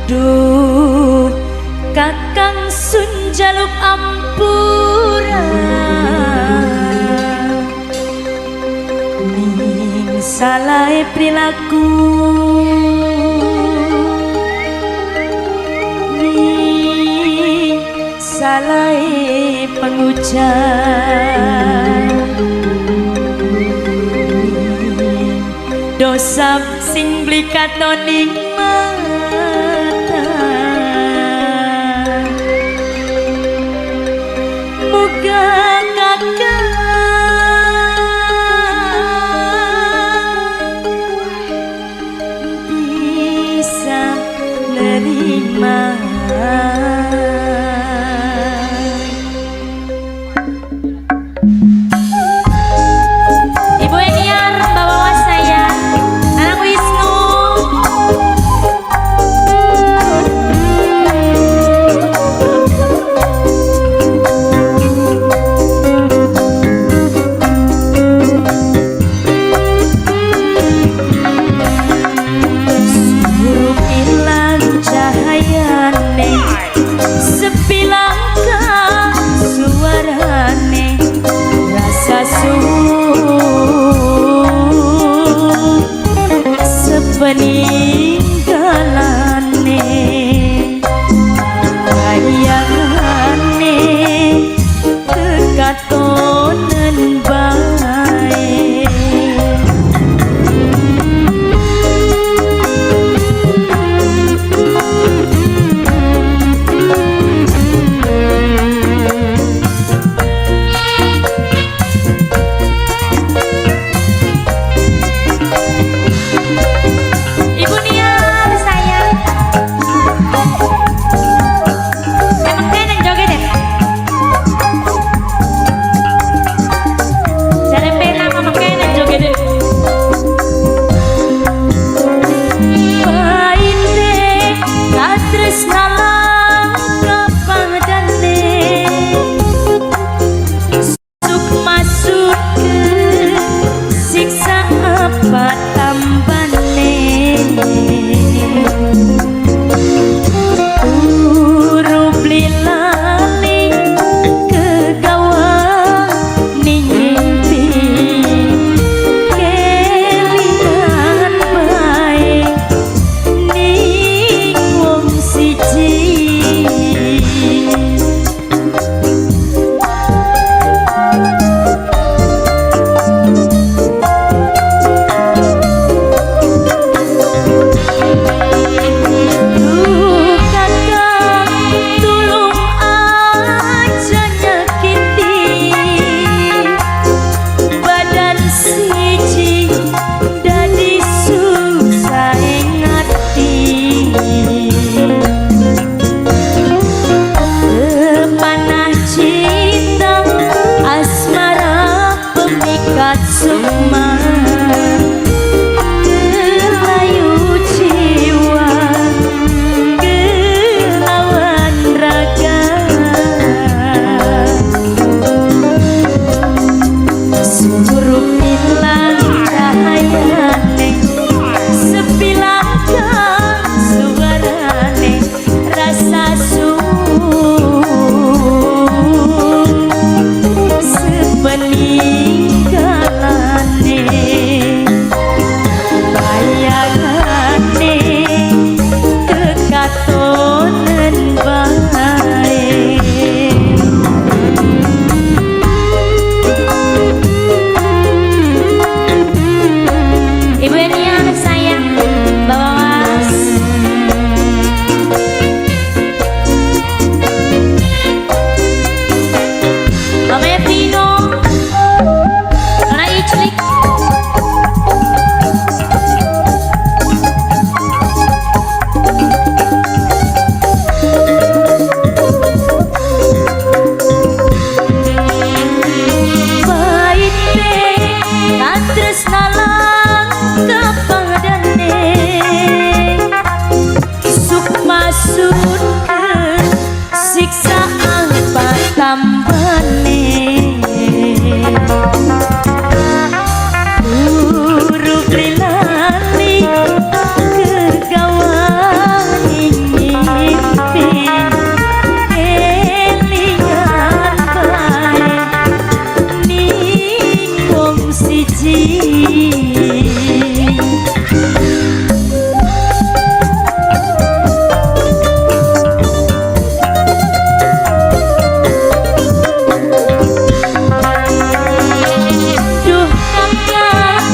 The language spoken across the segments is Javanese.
Duh kakang sun jaluk ampura, ning salahe prilaku, ning salahe pengucap, ning dosa sing beli katon ning mata. Muga kakang bisa nerima. Ibu Eniar, bawa saya Anak Wisnu. Surup ilang cahayane, sepi langka suarane, rasa suh sepeninggalane, bayangane kekatonen bae. Ibu Siksa apa tambane? Guru lali kegawan mimpi, kelingan bae ning wong siji. Duh kakak,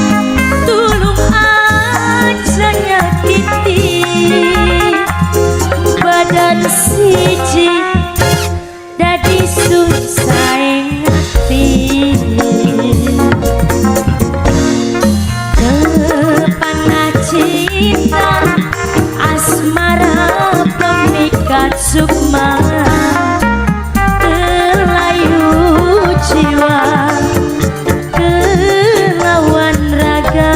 tulung aja nyakiti. Badan siji dadi susah ngati. Kepanah cinta asmara pemikat sukma, Kelayu jiwa kelawan raga.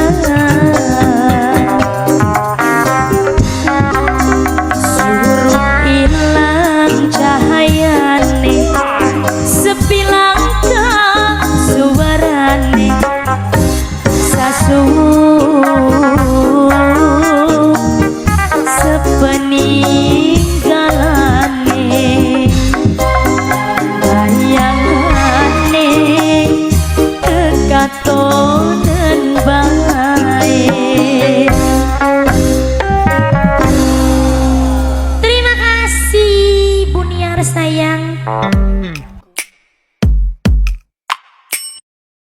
Surup ilang cahayane, sepi langka suarane, sasuh sepeninggalane, bayangane kekatonen bae. Terima kasih, Buniar sayang.